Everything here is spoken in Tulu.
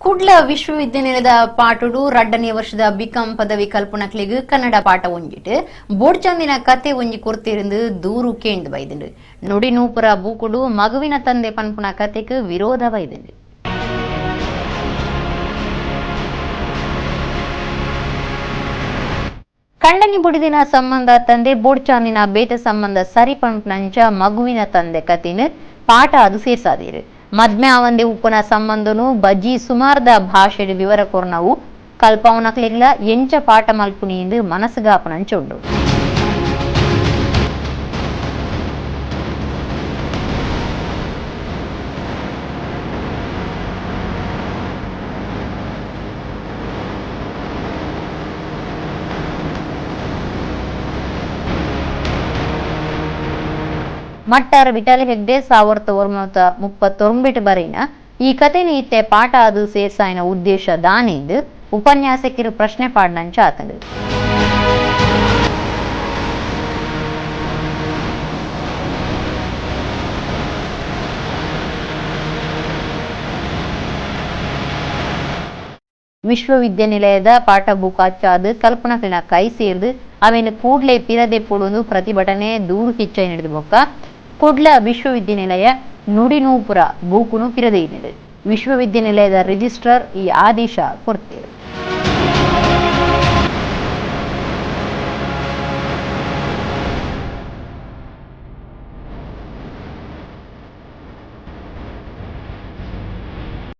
ಕುಡ್ಲ ವಿಶ್ವವಿದ್ಯಾನಿಲಯದ ಪಾಠಡು ರಡ್ಡನೇ ವರ್ಷದ ಬಿಕಾಂ ಪದವಿ ಕಲ್ಪನಕ್ಲೆಗ್ ಕನ್ನಡ ಪಾಠ ಒಂಜಿಟ್ ಬೋಡ್ಚಂದಿನ ಕತೆ ಒಂಜಿ ಕೊರ್ತಿருந்து ದೂರು ಕೇಂದ್ ಬೈದುಂಡು. ನುಡಿ ನೂಪುರ ಬೂಕುಡು ಮಗುವಿನ ತಂದೆ ಪನ್ಪುನ ಕತೆಕ್ ವಿರೋಧ ಬೈದುಂಡು. ಕಂಡನಿ ಬುಡಿದಿನ ಸಂಬಂಧ ತಂದೆ ಬೋಡ್ಚಾಂದಿನ ಬೇತೆ ಸಂಬಂಧ ಸರಿ ಪನ್ಪುನಂಚ ಮಗುವಿನ ತಂದೆ ಕತೆನ್ ಪಾಠ ಅದು ಸೇರ್ಸಾದೀರು. ಮದ್ಮೆ ಆವಂದೆ ಉಪ್ಪುನ ಸಂಬಂಧನು ಬಜಿ ಸುಮಾರ್ದ ಭಾಷೆಡ್ ವಿವರ ಕೊರ್ನವು ಕಲ್ಪಾವನಕ್ಲೆಗ್ಲ ಎಂಚ ಪಾಠ ಮಲ್ಪುನಿ ಮನಸ್ಸುಗಾಪುನಂಚ ಉಂಡು. ಮಟ್ಟಾರ ವಿಠಲ ಹೆಗ್ಡೆ 1939 ಬರೆಯಿನ ಈ ಕಥೆನ ಇತ್ತೆ ಪಾಠ ಅದು ಸೇರ್ಸಾಯಿನ ಉದ್ದೇಶ ದಾನಿಂದು ಉಪನ್ಯಾಸಕಿರು ಪ್ರಶ್ನೆ ಪಾಡ್ನಂಚ ಆತಂಡು. ವಿಶ್ವವಿದ್ಯಾನಿಲಯದ ಪಾಠ ಬುಕ್ ಕಲ್ಪನಕ್ಲೆನ ಕೈ ಸೇರ್ದು ಅವೇನು ಕೂಡ್ಲೆ ಪಿರದೆ ಪೊಡೊಂದು ಪ್ರತಿಭಟನೆ ದೂರು ಕಿಚ್ಚ ನಡೆದು ಬೊಕ್ಕ ಕುಡ್ಲ ವಿಶ್ವವಿದ್ಯಾನಿಲಯ ನುಡಿನೂಪುರ ಬೂಕುನು ಪಿರದೆ ವಿಶ್ವವಿದ್ಯಾನಿಲಯದ ರಿಜಿಸ್ಟ್ರಾರ್ ಈ ಆದೇಶ ಕೊಡ್ತೇವೆ.